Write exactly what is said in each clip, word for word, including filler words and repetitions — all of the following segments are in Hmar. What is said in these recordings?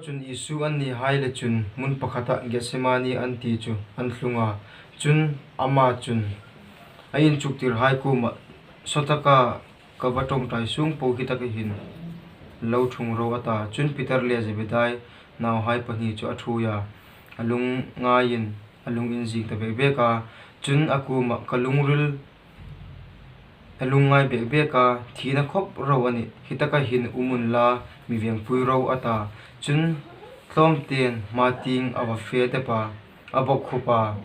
Chun Isu annihai le chun hmun pakhata Gethsemane an ti chu an tlung a. Chun ama chun a inchuktirhai kuoma, "Sawtaka ka va ṭawngṭai sung po hi taka hin lo ṭhung ro," a ta. Chun Peter le Zebedai nauhai pahni chu a ṭhuoi a, a lung ngaiin a lung inzing ta bek bek a. Chun a kuoma, "Ka lungril a lungngai bek bek a, thina khop ro a nih. Hi taka hin um unla, mi vengpui ro," a ta. Chun tlawmten hma tieng a va fe tep a, a bawkkhup a,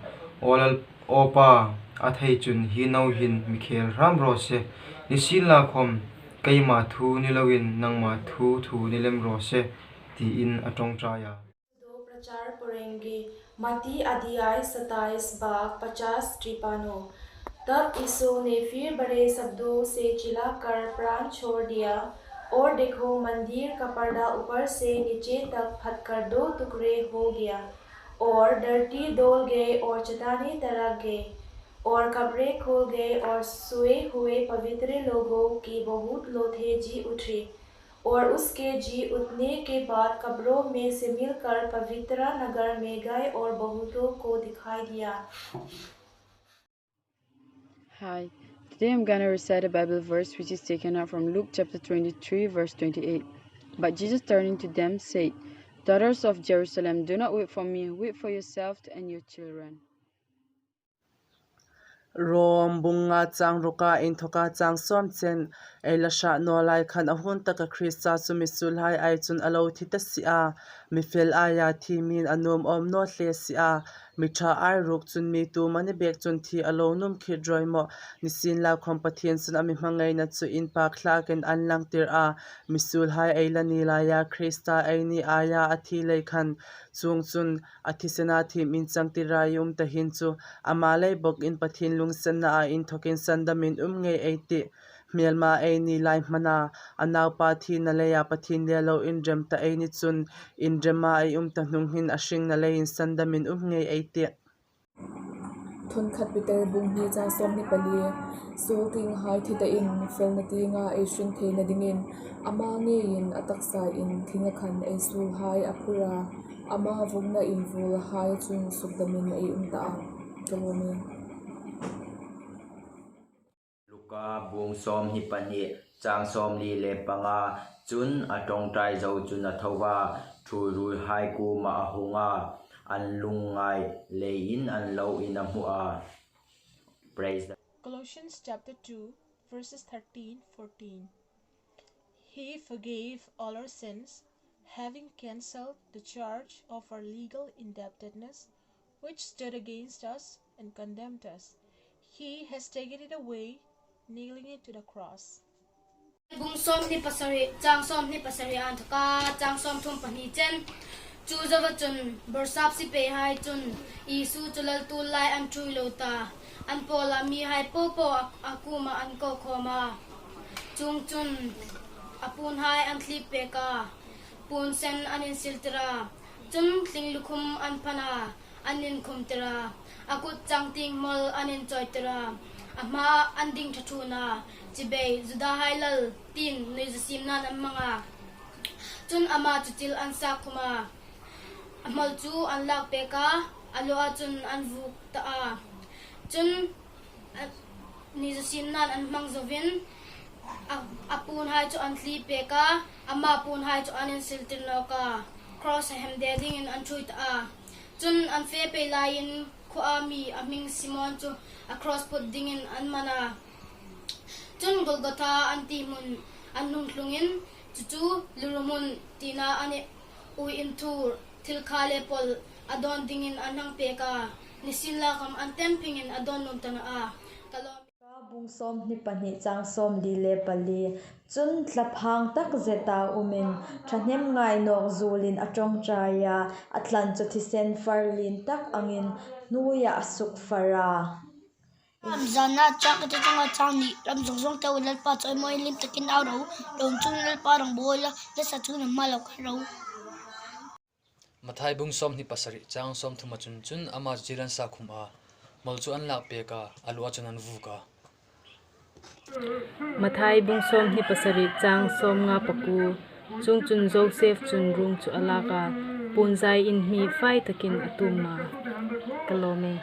"Aw Lal, aw Pa, a thei chun hi no hin mi khel hram raw se. Nisienlakhawm keima thu ni loin nangma thu thu ni lem raw se," tiin a ṭawngṭai a. दो प्रचार पढ़ेंगे। मत्ती अध्याय सत्ताईस भाग पचास तिरपनो। तब यीशु ने फिर बड़े शब्दों से चिल्लाकर प्राण छोड़ दिया, और देखो, मंदिर का पर्दा ऊपर से नीचे तक फटकर दो टुकड़े हो गया, और धरती डोल गए और चट्टानें तड़क गए, और कब्रें खुल गए, और सोए हुए पवित्र लोगों की बहुत लोथें जी उठी। और उसके जी उठने के बाद कब्रों में से मिलकर पवित्र नगर में गए और बहुतों को दिखाई दिया। Hi, today I'm gonna recite a Bible verse which is taken out from Luke chapter twenty-three, verse twenty-eight. But Jesus, turning to them, said, "Daughters of Jerusalem, do not weep for me, weep for yourself and your children." Rom bung nga chang ruka inthoka chang sawm chen. Ei la hrah naw lai khan a hun taka Krista chu mi suolhai ai chun a lo thi ta si a, mi fel aia thimin a nuom awm naw hle si a, mi ṭha ai ruok chun mi tu mani bek chun thi a lo nuom khit rawi maw. Nisienlakhawm Pathien chun a mi hmangaina chu inpakthlakin an langtir a, mi suolhai ei la ni laia Krista ei ni aia a thi lei khan. Chuongchun a thisena thiem inchangtira ei um ta hin chu, ama lei bawkin Pathien lungsenna a inthokin sandamin um ngei ei tih. Hmelma ei ni lai hmana, a naupa thina leia Pathien le lo inrem ta ei ni chun, inrema ei um ta hnung hin a hringna leiin sandamin um ngei ei tih. Thawnkhat Peter bung hni chang sawmhni pali. Suol tienghai thi tain felna tienga ei hring theina dingin ama ngeiin a taksain thina khan ei suolhai a phur a, ama vukna invuolhai chun sukdamin ei um ta a. Ka lawm e. Luka bung sawmhni pahni, chang sawmli le panga. Chun a ṭawngṭai zo chun a tho a, ṭhuoiruoihai kuoma a hung a, an lungngai leiin an lo inhmu a. Praise the Colossians chapter two, verses thirteen, fourteen. He forgave all our sins, having cancelled the charge of our legal indebtedness, which stood against us and condemned us. He has taken it away, nailing it to the cross. Bung sawmhni pasari, chang sawmhni pasari inthoka chang sawmthum pahni chen. Chu zoa chun Bawrsap sipaihai chun Isu chu laltuol lai an ṭhuoi lo ta, an pawla mihai popo a, a kuoma an ko khawm a. Chuongchun a puonhai an thlip pek a, puon sen an insiltir a, chun tling lukhum an phan a, an inkhumtir a, a kut changtieng hmawl an inchawihtir a, a hmaa an ding ṭha ṭhuon a, chibai Judahai lal tiin nuizaw siemnain an hmang a. Chun ama chu chil an sak khum a, a hmawl chu an lak pek a, a lua chun an vuk ta a. Chun a, nuizaw siemnain an hmang zoin, a, a puonhai chu an thlip pek a, ama puonhai chu an insiltir nawk a, cross-a hemde dingin an ṭhuoi ta a. Chun an fe pei laiin khuoa mi a hming Simon chu a cross put dingin an man a. Chun Golgotha an ti hmun an hung tlungin, chu chu Luru hmun tina a nih. Uoin thur, thil kha le pawl a dawn dingin an hang pek a, nisienlakhawm an temphingin a dawn nuom ta nawh a. Ka lawm. Bung sawmhni pahni chang sawmli le pali. Chun thlaphang tak zeta umin, ṭhahnem ngai nawk zuolin a ṭawngṭai a, a thlan chu thisen far lien tak angin hnuoia a suk far a. Ram zana chang khat chunga chang hni, ram zawng zawng te u Lalpa chawimawi lim takin au ro, ro chun Lalpa rongbawla, nasa chun ama lo kal ro. Mathai bung sawmhni pasari, chang sawmthuma chun, chun ama chu chil an sak khum a, hmawl chu an lak pek a, a lua chun an vuk a. Mathai bung sawmhni pasari, chang sawmnga pakuo. Chuongchun, Josef chun ruong chu a lâk a, puonzai inhmi fai takin a tuom a. Ka lâwm e.